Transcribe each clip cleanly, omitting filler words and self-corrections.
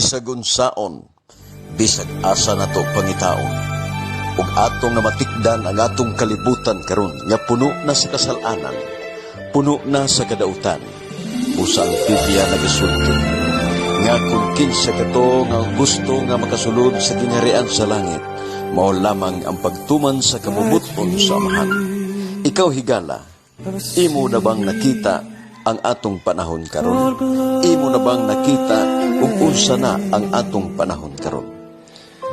Bisag unsaon, bisag asa nato pangitaon. Ug atong namatikdan ang atong kalibutan karon nga puno na sa kasalanan, puno na sa kadautan. Busa ang Biblia nagasulti nga kung kinsa kato nga gusto nga makasulod sa gingharian sa langit, mao lamang ang pagtuman sa kabubut-on sa Amahan. Ikaw higala, imo na bang nakita ang atong panahon karon? Imo na bang nakita kung unsa na ang atong panahon karon?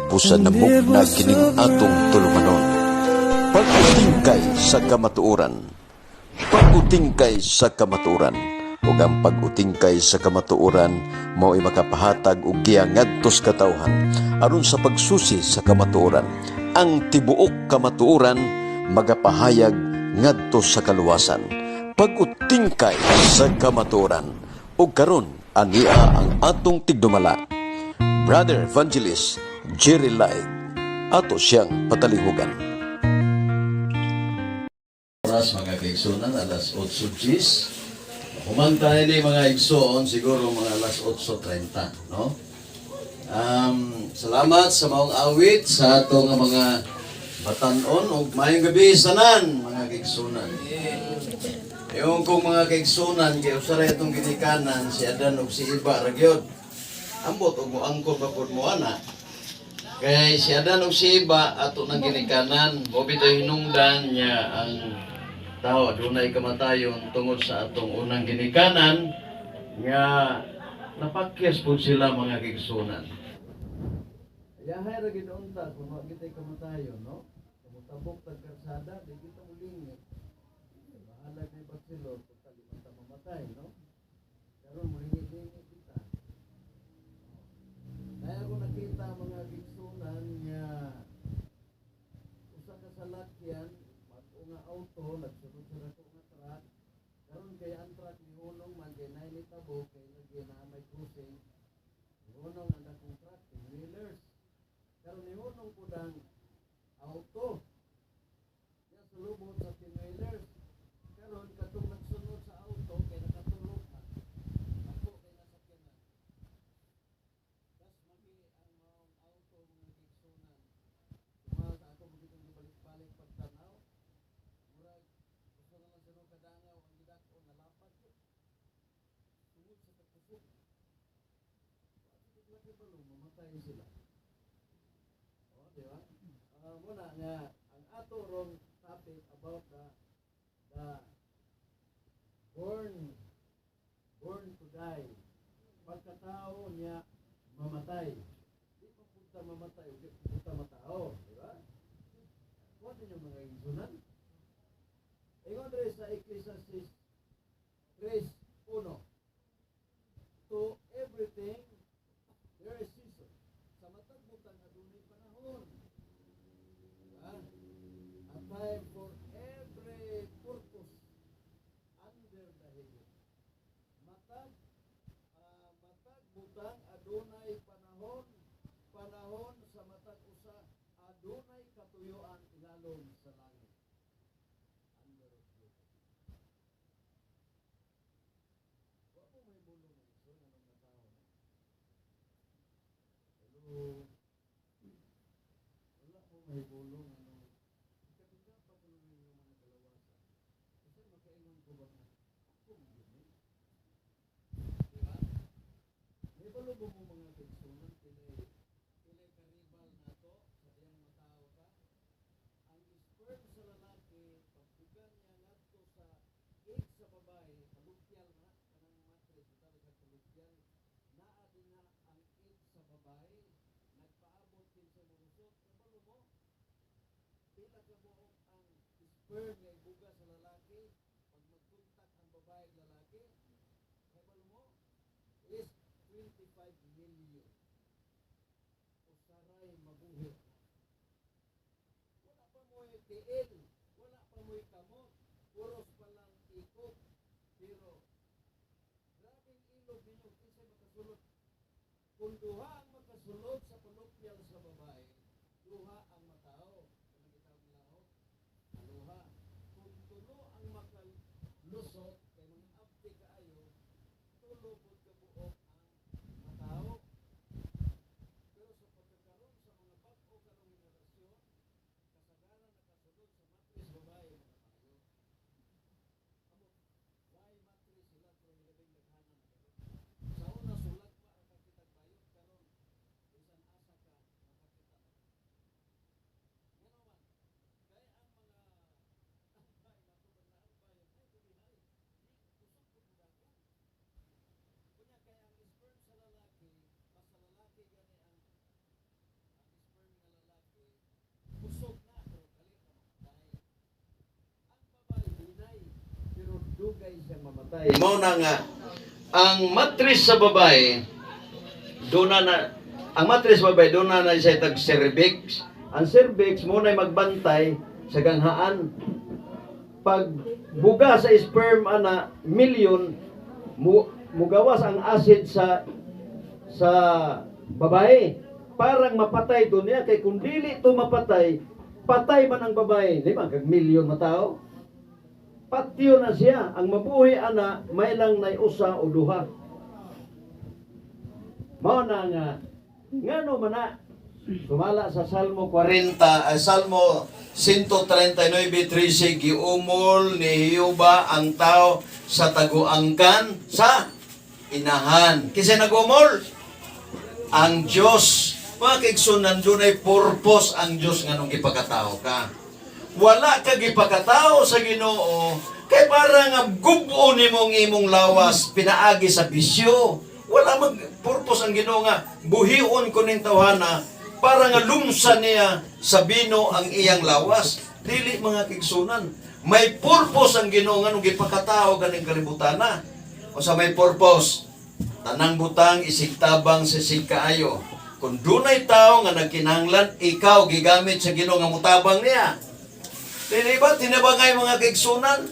Busa namugna kining atong tulumanon. Pag-utingkay sa kamatuoran. Pag-utingkay sa kamatuoran. Ug ang pag-utingkay sa kamatuoran mao'y makapahatag og giya ngadto sa katawhan aron sa pagsusi sa kamatuoran. Ang tibuok kamatuoran magapahayag ngadto sa kaluwasan. Pag-utingkay sa kamatuoran. Ug karon ania ang atong tigdumala, Brother Evangelist Jerry Light. Ato siyang patalihugan. Oras, mga kaigsunan, alas 8.10. Humanta ni mga igsoon siguro mga alas 8.30, no? Salamat sa maong awit sa atong nga mga batanon ug maayong gabi sanan, mga kaigsunan. Yung kung mga kaigsunan kay usa ra itong ginikanan, si Adan ug si Iba ra gyud. Ambot og moangkon pa pud mo ana. Kay si Adan ug si Iba ato nang ginikanan, mo bitaw hinungdan niya ang tao adunay kamatayon tungod sa atong unang ginikanan nga napakyas pud sila, mga kaigsunan. Ayahay ra gid unta kung wa gitay kamatayon, no? Kung tabok tag karsada, di kita mulingi. Bahala kay batsilor, total di man ta mamatay, no? Karon mulingi-lingi kita. Kaya ako nakita, mga kaigsunan, nga usa ka salakyan, bag-o nga auto, nagsunod sa dako nga truck. Karon kay ang truck nihunong man kay naay nitabok kay lagi na may crossing. Nihunong ang dakong truck, 10 wheelers. Karon nihunong pud ang auto. Ya sulubot sa 10 wheelers. Karon katong nagsunod sa auto kay nakatulog man. Dako kay nasakyanan. Das magi ang maong auto, mga kaigsunan. Suma sa ako magitong gibalik-balik pagtanaw. Murag usa na lang sa kadangaw ang gidak-o, nalapad yun. Tungod sa kakusog. Wa laki balo mamatay sila. O, di ba? Muna nga ang ato rong topic about the born to die. Pagkatao niya mamatay. Di pa punta mamatay, di pa punta matao, di ba? Kuha ninyo, mga igsunan. Ingon diri sa Ecclesiastes 3.1: "To everything there is season." Sa matag butang adunay panahon. Diba? "A time for every purpose under the heaven." Matag butang adunay panahon, panahon sa matag usa, adunay katuyuan ilalom sa langit. Under of heaven. Wa mo may bulong ng igsoon anong natao, no? Hello. Wala mo may bulong anong ikaduha pa kuno ninyo mga kalawasan. Kasi makaingon ko ba nga ako man gyud ni? Di ba? May balo ba mo, mga kaigsunan, pilay karibal nato sa diyang matao ta? Ang sperm sa lalaki pagbuga niya ngadto sa egg sa babae, fallopian na kanang matris, tawag sa fallopian, naa din na ang egg sa babae, nagpaabot kinsa molusot. Kabalo mo pila ka buok ang sperm nga ibuga sa lalaki pag magkontak ang babae ug lalaki? Kabalo mo is 25 million. Usaray mabuhi. Wala pa mo'y tiil, wala pa mo'y kamot, puros pa lang ikot. Pero grabing ilog ninyo, kinsay makasulod? Kung duha ang makasulod sa fallopian sa babae, duha ang matao. Kanang gitawag nila ho, aluha. Kung tulo ang makalusot, kay mga abti kaayo, tulo pud ka buok ang matao. siyang mamatay. Mao na nga ang matris sa babae doon na ang matris sa babae, doon na siya tag cervix. Ang cervix mo na magbantay sa ganghaan. Pag buga sa sperm ana milyon, mugawas ang acid sa babae, parang mapatay doon niya, kay kung dili to mapatay, patay man ang babae. Di ba kag milyon matao, patyo na siya. Ang mabuhi ana may lang nay usa o duha. Mao na nga ngano man na sumala sa Salmo 40, ay Salmo 139:13, giumol ni Jehova ang tao sa taguangkan sa inahan. Kinsa nagumol? Ang Diyos. Mga kaigsunan, dunay purpose ang Diyos nganong gipakatao ka. Wala ka gipakatao sa Ginoo kay para nga gubo nimong imong lawas pinaagi sa bisyo. Wala mag purpose ang Ginoo nga buhion ko ning tawhana para nga lumsa niya sa bino ang iyang lawas. Dili, mga kaigsunan. May purpose ang Ginoo nganong gipakatao ganing kalibutana. O sa may purpose, tanang butang isigtabang sa kaayo. Kung dunay tao nga nagkinahanglan, ikaw gigamit sa Ginoo nga mutabang niya. Dili ba tinabangay, mga kaigsunan?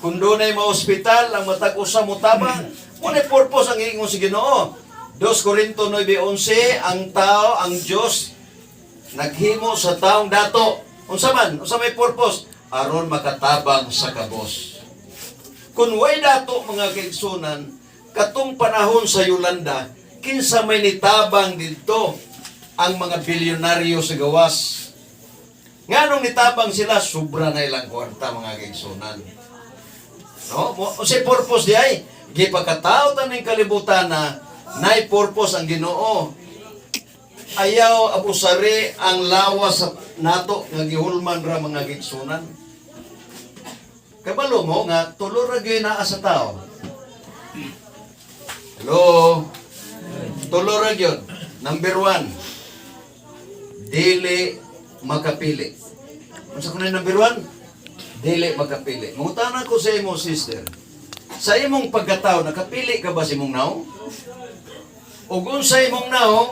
Kung dunay ma-ospital ang matag usa mutabang, mo purpose ang ingon sa Ginoo. 2 Corinto 9:11, ang tao, ang Diyos naghimo sa taong dato. Unsa man? Unsa may purpose? Aron makatabang sa kabos. Kung way dato, mga kaigsunan, katong panahon sa Yolanda, kinsa may nitabang didto? Ang mga bilyonaryo sa gawas. Nganong nitabang sila? Sobra na ilang kwarta, mga kaigsunan. No? Mo unsay purpose di ay? Gipakatao ta ning kalibutan na nay purpose ang Ginoo. Ayaw abusari ang lawas sa nato nga gihulman ra, mga kaigsunan. Kabalo mo nga tulo ra gyud naa sa tao. Hello. Tulo ra gyud. Number 1, dili makapili. Unsa kuno number 1? Dili makapili. Mangutana ko sa imo, sister. Sa imong pagkatao, nakapili ka ba sa imong naong? Ug unsa imong naong,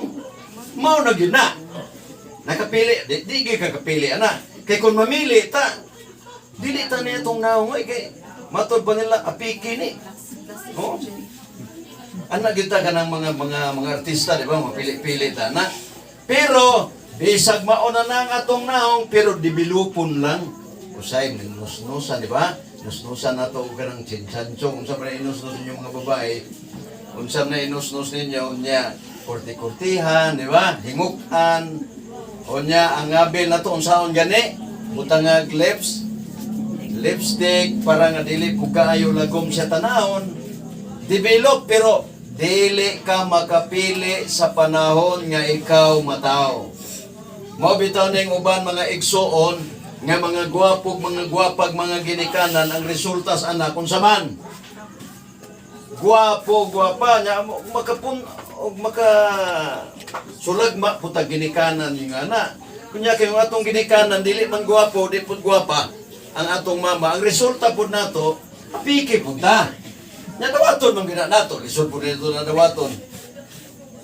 mao na gyud na. Nakapili, di gyud ka kapili ana. Kay kung mamili ta, dili ta niya itong naong ay kay matod pa nila apiki ni. Oo. Anak gyud ta kanang mga artista, di ba? Mapili-pili ta na. Pero bisag mao na ang atong naong, pero developon lang. Usay nusnusan, di ba? Nusnusan nato og kanang chinchanchong, unsa pa na inusnos ninyo, mga babae? Unsa na inusnos ninyo unya? Kurti-kurtihan, di ba? Hingukan. Unya ang ngabil nato unsaon gani? Butangag lipstick para nga dili pud kaayo lagom siya tanahon. Develop, pero dili ka makapili sa panahon nga ikaw mataw. Mao bitaw ning uban, mga igsuon, nga mga gwapog, mga gwapag, mga ginikanan, ang resulta sa anak unsa man? Gwapo, gwapa nya makapun og maka sulagma pud tag ginikanan yung anak. Kunya kay ang atong ginikanan dili man gwapo, di pud gwapa ang atong mama. Ang resulta pud nato, piki pud ta. Nya dawaton man gina nato, lisod pud dito na dawaton.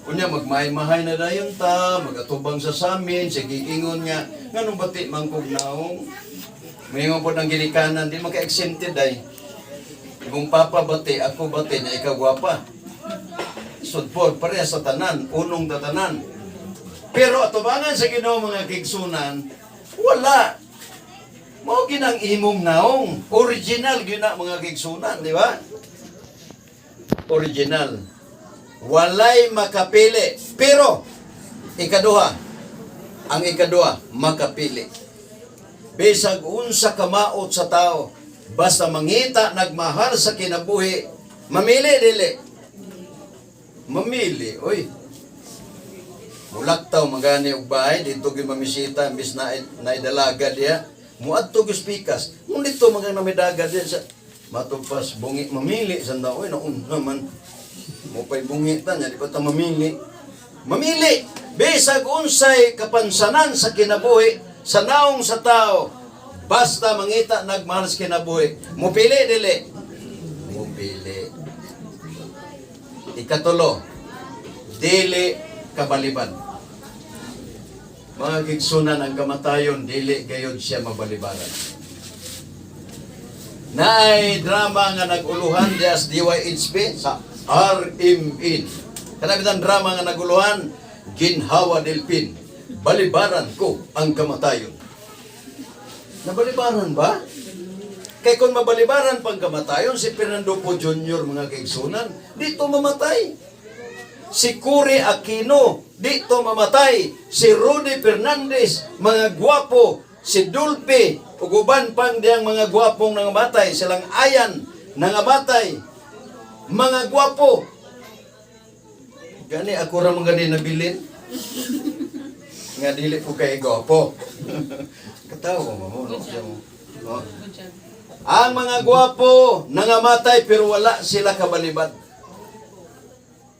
Kunya magmahay-mahay na dayon ta, magatubang sa samin, sige ingon nga, nganong bati man kog naong? Moingon pod ang ginikanan, di maka-exempted ay. Imong papa bati, ako bati, nya ikaw gwapa. Sudpod, pareha sa tanan, unong tatanan. Pero atubangan sa Ginoo, mga kaigsunan, wala. Mao ginang imong naong. Original gyud na, mga kaigsunan, di ba? Original. Walay makapili. Pero, ikaduha, ang ikaduha, makapili. Bisag unsa kamaot sa tao, basta mangita nagmahal sa kinabuhi, mamili dili? Mamili, oy. Mulaktaw magani og bahay dito gyud mamisita imbis na naidalaga diha. Muadto gyud pikas. Ngunit to mga namidaga diha sa matugpas bungi mamili sa oy naun naman. Mo pay bungi ta nya di ba ta mamili? Mamili bisag unsay kapansanan sa kinabuhi sa naong sa tao, basta mangita nagmahal sa kinabuhi. Mupili dili? Mupili. Ikatulo, dili kabalibad. Mga kaigsuonan, ang kamatayon, dili gayod siya mabalibaran. Naay drama nga nag-uluhan diya sa DYHP sa RMN. Kana bitang drama nga naguluhan, "Ginhawa Delpin, Balibaran Ko ang Kamatayon." Nabalibaran ba? Kay kung mabalibaran pang kamatayon, si Fernando Poe Jr., mga kaigsuonan, dito mamatay. Si Cory Aquino, dito mamatay. Si Rudy Fernandez, mga gwapo. Si Dulpe, ug uban pang diyang mga gwapong nangamatay. Silang ayan, nangamatay. Mga gwapo. Gani ako ra man gani nabilin nga dili ko kay gwapo. Katawa mo mo, no? No? Ang mga gwapo nangamatay pero wala sila kabalibad.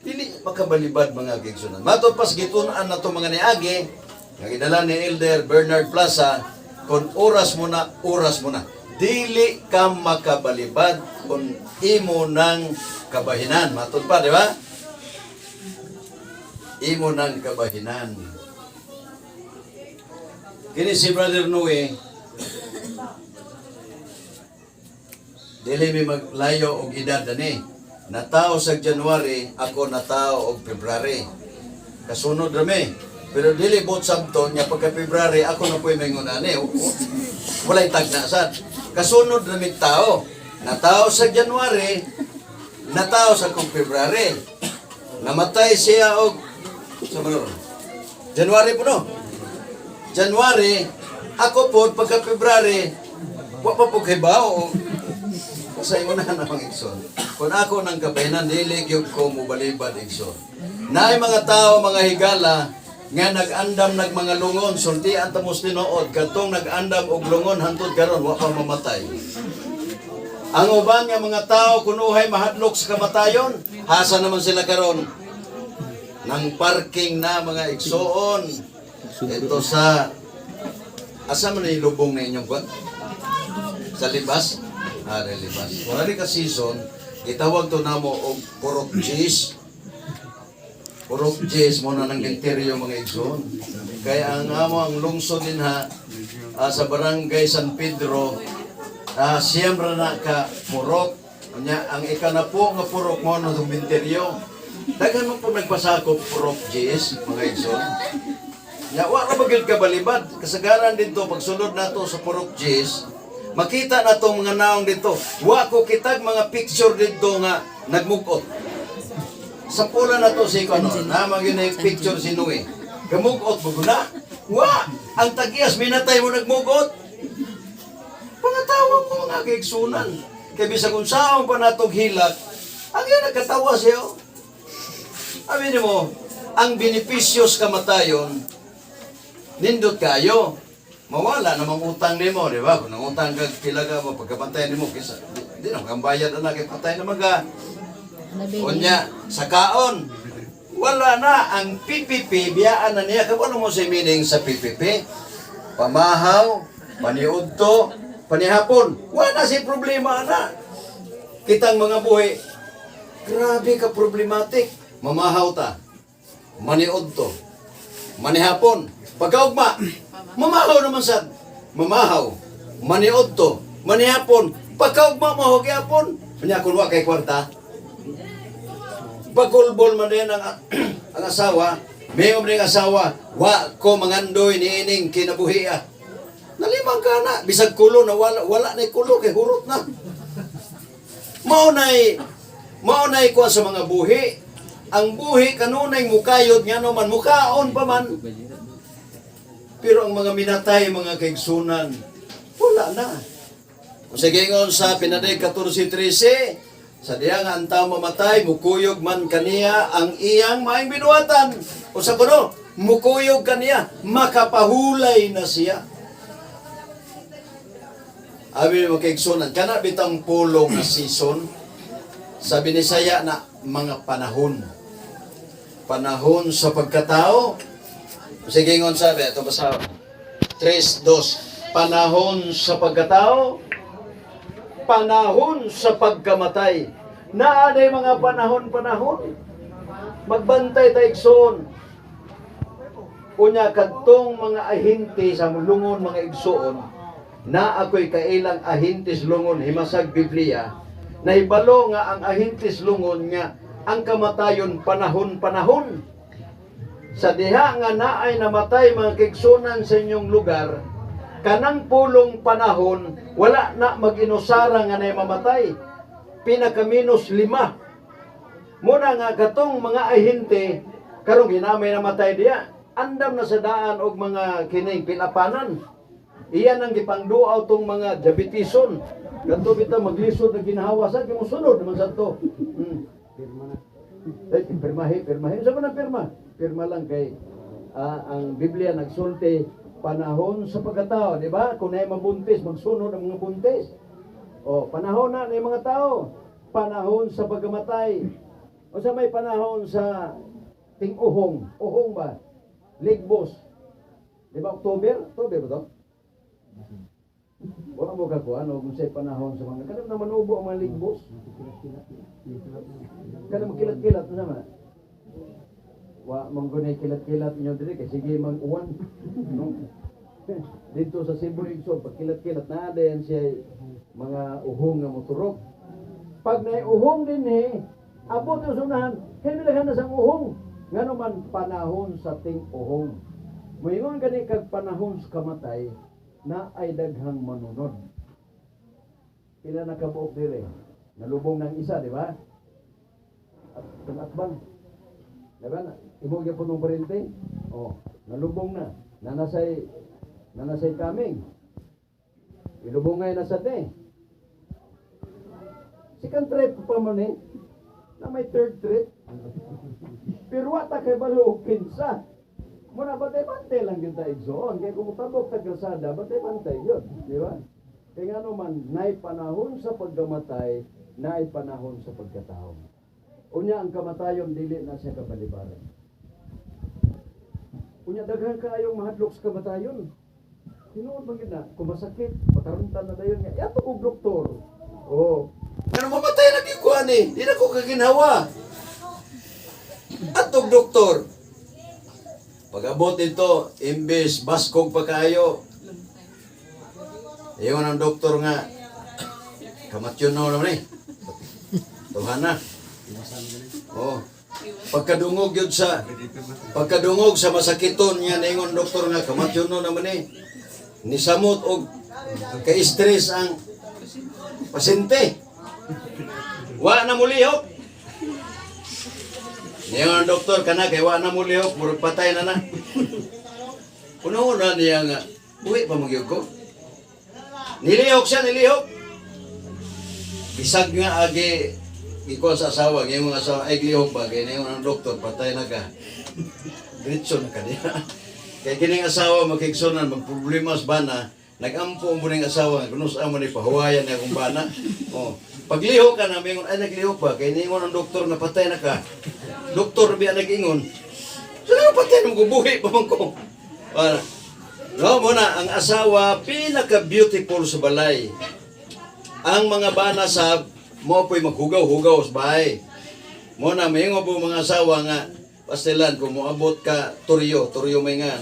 Dili makabalibad, mga kaigsuonan. Matod pas gitun-an na to mga niagi nga gidala ni Elder Bernard Plaza, kung oras mo na, oras mo na. Dili ka makabalibad kung imo nang kabahinan. Matod pa, di ba? Imo nang kabahinan. Kini si Brother Noe, dili mi maglayo og edad ani. Natao sa January, ako natao og February. Kasunod rami. Pero dili bot sabton nga pagka February ako na po'y maingon ani. Walay tagna sad. Kasunod rami tao. Natao sa January, natao sa kong February. Namatay siya og sa manoro. January po, no? January, ako po pagka February, wa pa po kahibaw. Sa ingon na namang igsoon. Kung ako nang kabahinan, dili gyud ko mobalibad, igsoon. Naay mga tao, mga higala, nga nag-andam nag mga lungon, sultian ta mos tinuod, katong nag-andam og lungon hantod karon wa pa mamatay. Ang uban nga mga tao kunuhay mahadlok sa kamatayon, hasa naman sila karon? Nang parking na, mga igsoon. Ito sa asa man na lubong na inyong kwan? Sa Libas? Ah, sa Libas. Wala ni ka season, gitawag to namo og Purok Cheese. Purok Cheese mo na ng interior, mga igsoon. Kaya ang amo ang lungsod din ha sa Barangay San Pedro, siyempre na ka purok. Nya ang ikanapo nga purok mo no interior. Daghan mo po nagpasakop Purok Cheese, mga igsoon. Ya, wa ra ba gyud kabalibad? Kasagaran dito pagsulod nato sa Purok Cheese, makita nato mga naong dito. Wa ko kitag mga picture dito nga nagmukot. Sa pula na to si Kono, na gyud na yung picture si Noe. Gamugot mo na? Wa! Ang tagiyas minatay mo nagmugot. Pangatawa mo, mga kaigsuonan. Kay bisag unsaon pa natog hilak, ang iya nagkatawa siya. Sabi mo, ang benepisyo sa kamatayon, nindot kayo. Mawala namang utang nimo, di ba? Kung nangutang ka, pila ka mo, pagkapatay nimo, kisa, di na makambayad na kay patay na maga. Unya, sa kaon, wala na ang PPP, biyaan na niya. Kabalo mo sa meaning sa PPP? Pamahaw, paniudto, panihapon. Wala si problema na. Kitang mga buhi, grabe ka problematic. Mamahaw ta, maniudto, manihapon. Pagkaugma, mamahaw naman sad. Mamahaw, maniudto, manihapon. Pagkaugma, mahaw gyapon. Unya kun wa kay kwarta, bakulbol man din ang asawa, may ang asawa, "Wa ko mangandoy ni ining kinabuhia." Nalimang ka na, bisag kulo na wala, wala na kulo kay hurot na. Mao nay kuha sa mga buhi. Ang buhi kanunay mukayod nga no man mukaon pa man. Pero ang mga minatay, mga kaigsuonan, wala na. Kung sa gingon sa Pinaday 14.13, sa diya nga ang tao mamatay, mukuyog man kaniya ang iyang maayong binuhatan. O sa kuno, mukuyog kaniya, makapahulay na siya. Abi mo kaigsuonan, kana bitang pulong nga season, sa Binisaya na mga panahon. Panahon sa pagkatao. Sige, ngon sabi, ito basta 3, 2. Panahon sa pagkatao, panahon sa pagkamatay. Naanay mga panahon-panahon. Magbantay ta, igsoon. Unya kadtong mga ahente sa lungon, mga igsoon, na ako'y kailang ahente sa lungon, himasag Biblia, nahibalo nga ang ahente sa lungon nga ang kamatayon panahon-panahon. Sa diha nga naay namatay, mga kaigsunan, sa inyong lugar, kanang pulong panahon, wala na mag-inusara nga nay mamatay. Pinakaminos 5. Muna nga katong mga ahente, karong ginamay namatay diya, andam na sa daan og mga kining pilapanan. Iyan ang gipangduaw tong mga diabetison. Kadto bitaw maglisod na ginhawa sa kay mosunod naman sa to. Pirma na. Eh, pirmahe, pirmahe. Sa man ang pirma? Pirma lang kay ang Biblia nagsulti panahon sa pagkatao, di ba? Kung naay mabuntis, magsunod ang mga buntis. O, panahon na ng mga tao. Panahon sa pagkamatay. O sa may panahon sa ting-uhong. Uhong ba? Ligbos. Di ba October? October ba to? Wala mo kakuha, no? Kung sa'y panahon sa mga... Kanang naman ubo ang mga ligbos. Kanang makilat-kilat na naman. Wa mong gunay kilat-kilat inyo diri kay sige mang uwan. No? Dito sa Cebu, igsoon, pag kilat-kilat na din siya mga uhong nga moturok. Pag nay uhong din eh, abot yung sunahan, kay milaghan na sang uhong. Ngano man panahon sa ting uhong. Moingon gani kag panahon sa kamatay na ay daghang manunod. Pila na kabuok dire? Nalubong ng isa, di ba? At atbang. Di ba? Imo gyapon mong parente? Oh, nalubong na. Nanasay kaming. Ilubong ngay na sa te. Second trip pa mo ni na may third trip. Pero wa ta kay balo og kinsa. Muna bantay-bantay lang gyud ta, igsoon. Kay kung tabok ta kalsada, bantay-bantay yun, di ba? Kay ngano man nay panahon sa pagkamatay, naay panahon sa pagkatao. Unya ang kamatayon dili na siya kabalibaran. Unya daghan kaayong mahadlok sa kamatayon. Tinuod man gyud na, kung masakit, pataruntan na dayon nga. Yato og doktor. Oh. Pero mamatay na gyud ko ani. Di na ko kaginhawa. Atog doktor. Pag-abot ito, imbes baskog pa kayo. Iyon ang doktor nga, kamatyon na naman eh. Tuhan na. Oh. Pagkadungog sa masakiton niya, ningon doktor nga kamatyon na naman eh. Nisamot og ka-stress ang pasyente. Wa na mulihok. Niya ang doktor kana kay wa na mulihok, murag patay na na. Una-una niya nga, uwi pa magyug ko. Nilihok siya, nilihok. Bisag nga agi gikuha sa asawa, ngayon mga asawa, ay lihok ba, kaya niya ang doktor, patay na ka. Diretso na ka niya. Kaya kining asawa, makigsunan, magproblema sa bana, nagampo mo ning asawa, kuno sa amo ni pahuwayan niya akong bana. Oh. Paglihok ka na, mingon, ay naglihok ba, kaya niingon ang doktor na patay na ka. Doktor biya nag-ingon, so na patay na buhi pa man ko. Wala. No, muna, ang asawa, pinaka-beautiful sa balay. Ang mga bana sa mo po'y maghugaw-hugaw sa bahay. Mo na, maingo po mga asawa nga, pastilan, kung moabot ka, turyo, turyo may ngan,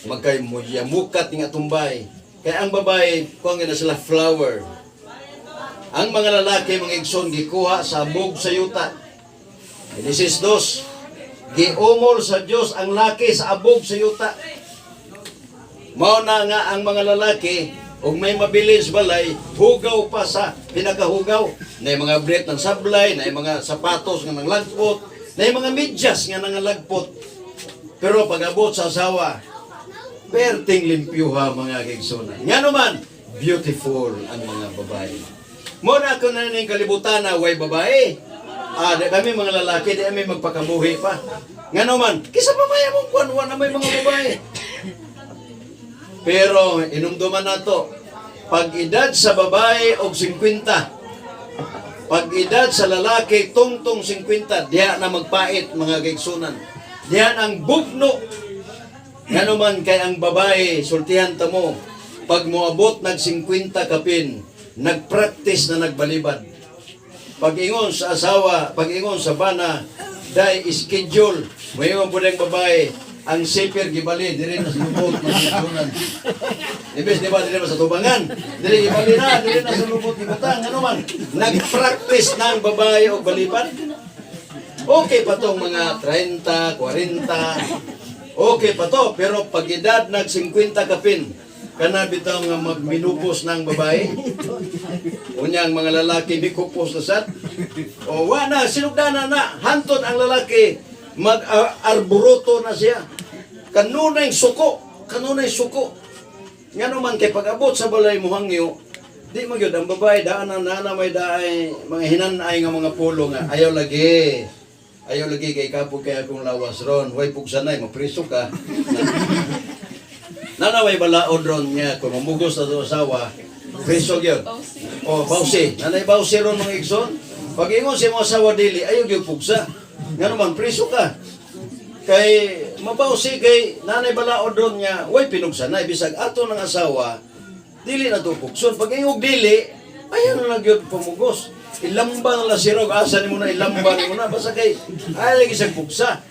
magkay mo yamukat nga tumbay. Kaya ang babae, kuha na sila flower. Ang mga lalaki, mga igsoon, gikuha sa abog sa yuta. Genesis 2, giumol sa Diyos ang laki sa abog sa yuta. Mao na nga ang mga lalaki, ug may mabilin sa balay, hugaw pa sa pinakahugaw. Na mga brief ng sablay, na mga sapatos nga nanglagpot, na mga medyas nga nangalagpot. Pero pag abot sa asawa, perting limpyuha, mga kaigsunan. Nga naman, beautiful ang mga babae. Mo na ako na ning kalibutan na way babae. Ah, di kami mga lalaki, di kami magpakabuhi pa. Nga naman, kisa pa maya mong kwan, wa na may mga babae. Pero inumduman nato, pag edad sa babae og 50, pag edad sa lalaki tungtong 50, diha na magpait, mga kaigsunan. Diha ang bugno. Ngano man kay ang babae, sultihan ta mo, pag moabot nag 50 kapin, nagpractice na nagbalibad. Pag-ingon sa asawa, pag-ingon sa bana, Dai schedule. Moingon po ang babae, ang zipper gibali diri na sa lubot magsunan. Imbes di ba diri ba sa tubangan? Diri gibali na, diri na sa lubot gibutang. Ano man? Nag-practice na ang babae og balipan. Okay pa tong mga 30, 40. Okay pa to, pero pag edad nag 50 kapin, kana bitaw nga magminupos ng babae. Unya ang mga lalaki mikupos na sad. O wa na, sinugdana na, hantod ang lalaki, mag-arboroto na siya. Kanunay suko, kanunay suko. Ngano man kay pag-abot sa balay mo hangyo, di man gyud ang babae daan na na may daay mga hinanay nga mga pulo nga ayaw lagi. Ayaw lagi kay kapog kay akong lawas ron, way pugsanay mapriso ka. Nana may balaod ron niya kung mamugos na to asawa, priso gyud. O bawsi, nanay bawsi ron mga igsoon. Pag ingon sa imong asawa dili, ayaw gyud pugsa. Ngano man priso ka. Kay mabawsi kay nanay balaod ron niya, way pinugsanay bisag ato ng asawa, dili na to pugson. Pag ingog dili, ayaw na lang gyud pamugos. Ilamba na lang siya rog, asa nimo na ilamba nimo na basta kay ay lagi siyang pugsa.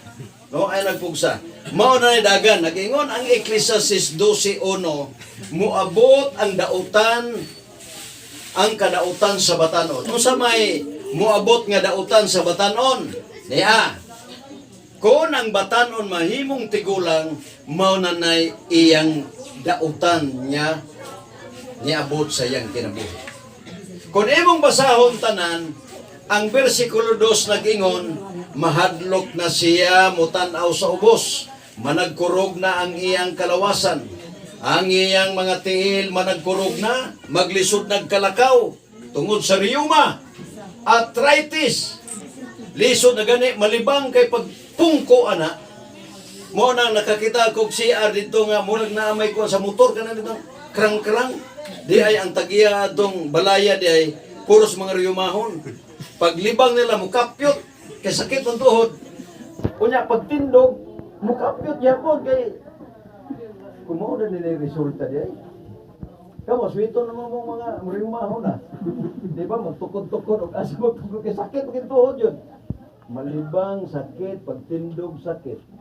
No, ay nagpugsa. Mao na ni dagan nag-ingon ang Ecclesiastes 12:1, muabot ang dautan ang kadautan sa batanon. Unsa may muabot nga dautan sa batanon? Niya. Kung ang batanon mahimong tigulang, mao na nay iyang dautan niya niabot sa iyang kinabuhi. Kung imong basahon tanan, ang versikulo 2 nag-ingon, mahadlok na siya mutan-aw sa ubos, managkurog na ang iyang kalawasan, ang iyang mga tiil managkurog na, maglisod nagkalakaw, tungod sa rheuma, arthritis, lisod na gani, malibang kay pagpungko ana, mo nang nakakita kog CR dito nga murag naa may kuan sa motor kana dito krang-krang di ay ang tagiya atong balaya di ay puros mga riyumahon paglibang nila mukapyot kay sakit ang tuhod unya pagtindog mukapyot gyapon kay kumao na nila yung resulta di ay kamo swito naman mo mga riyumahon ah di ba magtukod-tukod og asa magtukod kay sakit pag tuhod yun malibang sakit pagtindog sakit.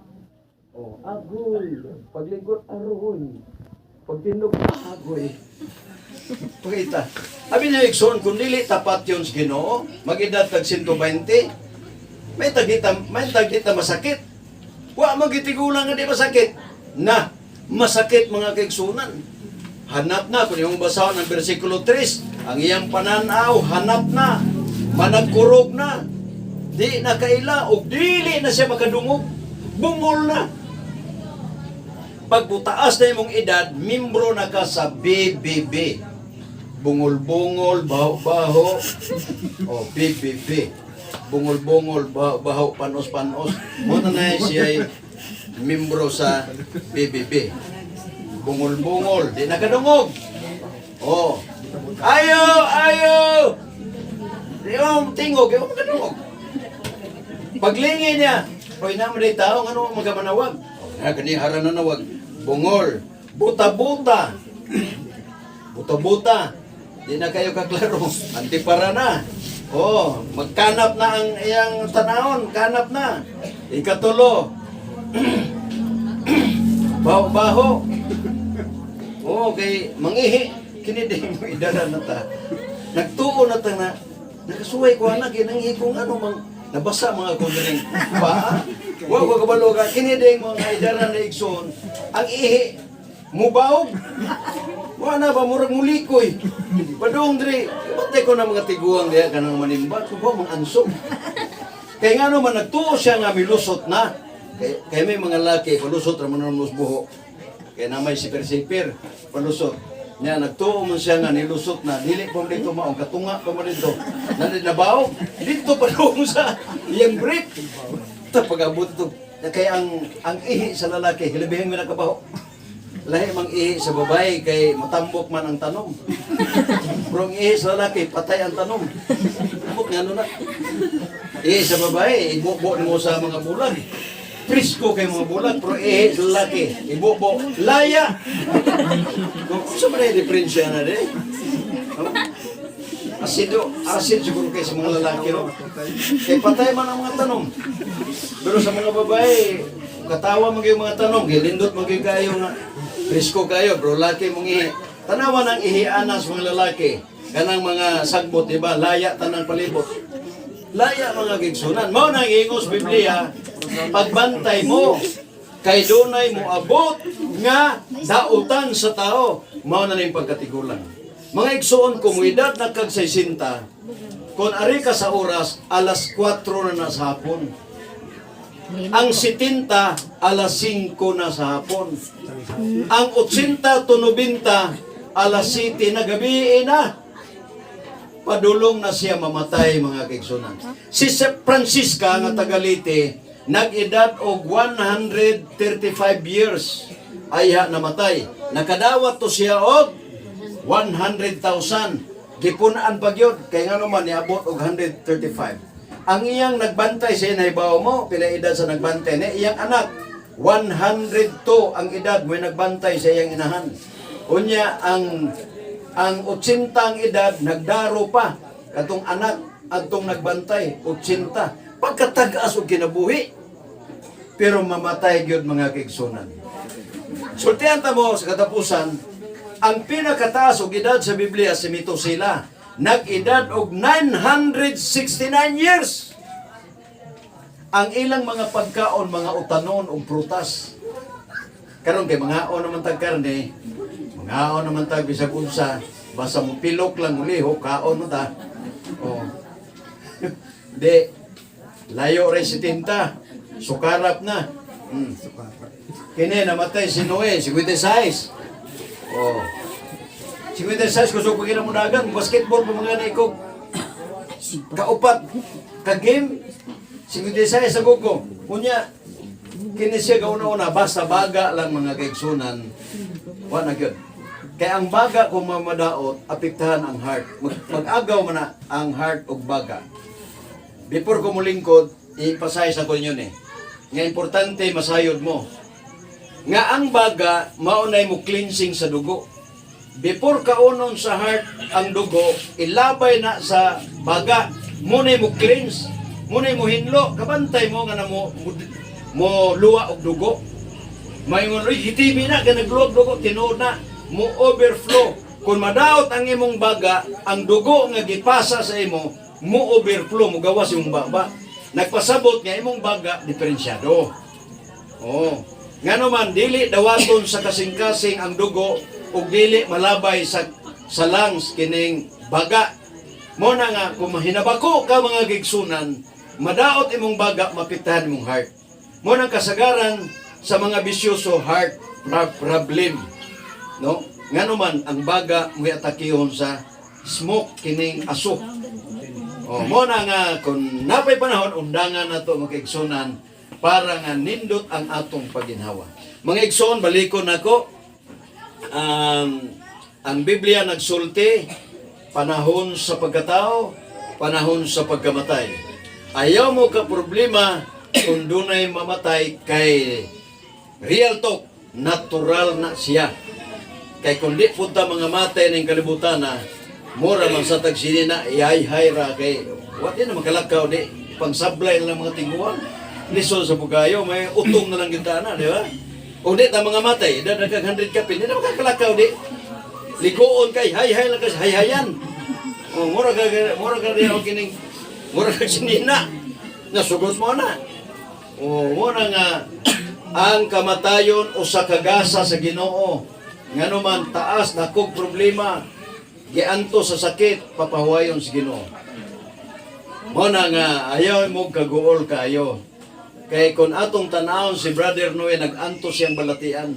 Oh, agoy. Paglingkod, aroy. Pagtindog, agoy. Pakita. Abi niya igsoon, kung dili tapat yun sa Ginoo, mag-edad tag 120, may tagita masakit. Wa magitigulang nga di masakit. Na, masakit mga kaigsunan. Hanap na, kung yung basahon ng versikulo 3, ang iyang pananaw, hanap na, managkurog na, di na kaila, o dili na siya makadungog, bungol na. Pag mutaas na imong edad, membro na ka sa BBB. Bungol-bungol, baho-baho, o BBB. Bungol-bungol, baho-baho, panos-panos. Muna na siya ay membro sa BBB. Bungol-bungol, di nakadungog. Oh. Ayo, ayo! Di mo tingog, di mo makadungog. Paglingi niya, hoy naman di tao, ano magamanawag? Oh, na, kani hara na nawag. Bungol, buta-buta. Buta-buta. Di na kayo kaklaro. Antipara na. Oh, magkanap na ang iyang tanahon, kanap na. Ikatulo. Baho-baho. Oh, kay mangihi kini di mo idara na ta. Nagtuo na ta na nakasuway ko anak kinangihi kung ano mang nabasa mga ko dining paa. Wa ko kabalo ka kini ding mga idara na igsoon ang ihi mubaog. Wa na ba murag mulikoy. Padung diri, batay ko na mga tiguang diha kanang manimba, ko ba mga anso. Kay ngano man nagtuo siya nga milusot na. Kay may mga laki palusot ra man ang buho. Kay na may siper-siper palusot. Nya nagtuo man siya nga nilusot na dili pa man dito maong katunga pa man dito. Nandit nabaog dito pa doon sa iyang brief. Ta pag-abot ito kay ang ihi sa lalaki hilabihan mo nakabaho. Lahi mang ihi sa babae kay matambok man ang tanom. Pero ang ihi sa lalaki patay ang tanom. Ambot nga ano na. Ihi sa babae, ibubo nimo sa mga bulag. Presko kay mga bulag, pero ihi sa lalaki, ibubo, laya. Kung sa man ay diferensya na di. Oh. Asido, acid siguro kay sa mga lalaki, no? Kay patay man ang mga tanom. Pero sa mga babae, katawa mo yung mga tanom, gilindot mo gyud kayo nga presko kayo, bro, laki mong ihi. Tanawa ng ihiana sa mga lalaki. Kanang mga sagbot, diba? Laya tanang palibot. Laya, mga gigsunan. Mao nang ingos Biblia, pagbantay mo, kay dunay mo abot nga dautan sa tao. Mao na ning pagkatigulang. Mga igsoon, kung edad na kag 60, kung ari ka sa oras, alas 4 na na sa hapon. Ang 70, alas 5 na sa hapon. Ang 80 to 90, alas 7 na gabi na. Padulong na siya mamatay, mga kaigsunan. Si Francisca nga taga Leyte, nag-edad og 135 years ayha namatay. Nakadawat to siya og 100,000. Gipunan pa gyud kay ngano man niabot og 135. Ang iyang nagbantay sa nahibaw mo pila edad sa nagbantay ni iyang anak? 102 ang edad mo nagbantay sa iyang inahan. Unya ang 80 ang edad nagdaro pa katong anak adtong nagbantay 80. Pagkatag-as og kinabuhi, pero mamatay gyud, mga kaigsunan. Sultihan ta mo sa katapusan, ang pinakataas og edad sa Biblia, si Methuselah, nag-edad og 969 years. Ang ilang mga pagkaon, mga utanon og prutas. Karon kay mangaon naman tag karne, mangaon naman tag bisag unsa, basta mo pilok lang ulihok, kaon mo ta. Oh. Di, layo rin si tinta, sukarap na. Kini namatay si Noe, 56. Oh. 56 kusog pa mo dagan, basketball pa mga na ikog. Kaupat ka game 56 sa gugo. Unya kini siya gauna-una, basta baga lang, mga kaigsunan. Wa na gyud. Kay ang baga kung mamadaot, apektahan ang heart. Mag-agaw man na ang heart og baga. Before ko mulingkod, i-emphasize ako ninyo ni. Nga importante masayod mo. Nga ang baga, maunay mo cleansing sa dugo. Before kaunon sa heart ang dugo, ilabay na sa baga. Munay mo cleanse, munay mo hinlo, kabantay mo nga na mo luwa og dugo. Maingon, "Uy, hitibi na, kaya nagluwag dugo," tinuod na, mo overflow. Kung madaot ang imong baga, ang dugo nga gipasa sa imo, mo overflow, mo gawas imong baba. Nagpasabot nga imong baga, diferensyado. Oh. Ngano man dili dawaton sa kasing-kasing ang dugo ug dili malabay sa lungs kining baga. Mo na nga kung mahinabako ka, mga gigsunan, madaot imong baga, mapitahan imong heart. Mo nang kasagaran sa mga bisyoso, heart problem. No? Ngano man ang baga mo'y atakihon sa smoke kining aso. Oh, mo na nga kung napay panahon, undangan nato, mga igsunan, para nga nindot ang atong paginhawa. Mga igsoon, balikon nako. Ang Biblia nagsulti panahon sa pagkatao, panahon sa pagkamatay. Ayaw mo ka problema kung dunay mamatay kay real talk, natural na siya. Kay kung di punta mga matay ng kalibutan na, mura man sa tagsini na, ihay-hay ra kay, what na makalakaw di, pangsablay na lang mga tinguan. Lisod sa bugayo, may utong na lang kita na, di ba? Kung di ta mga matay, edad na kag 100 kapin, di na makakalakaw di. Liguon kay, hay-hay lang kasi, hay-hayan. Oh, mura ka di ako kining, mura ka sinina. Nasugot mo na. Oh, muna nga ang kamatayon usa ka gasa sa Ginoo. Ngano man taas dakog problema, gianto sa sakit, papahuwayon sa Ginoo. Mo na nga ayaw mo kaguol kaayo. Kay kung atong tanawon si Brother Noe, nag-antos siyang balatian.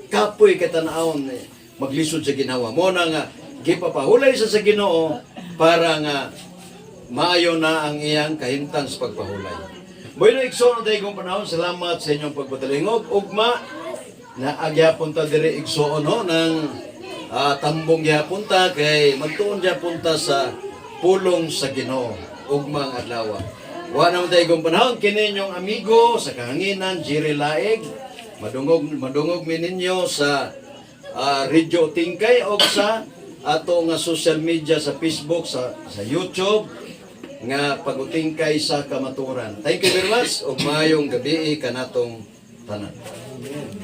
Kapoy kay tanawon eh, maglisod sa ginawa. Mo na nga gipapahulay sa Ginoo para nga maayo na ang iyang kahimtang sa pagpahulay. Bueno, igsoon na kong panahon. Salamat sa inyong pagpatalingog. Ugma, na agyapon ta diri, igsoon, no, ng tambong gyapon ta kay magtuon gyapon ta sa pulong sa Ginoo ugmang adlaw. Wa naman tayo kong panahon. Kini inyong amigo sa kahanginan, Jerry Laeg. Madungog madungog mi ninyo sa Radyo Tingkay o sa ato nga social media sa Facebook, sa YouTube nga Pag-utingkay sa Kamatuoran. Thank you very much ug maayong gabii kanatong tanan. Amen.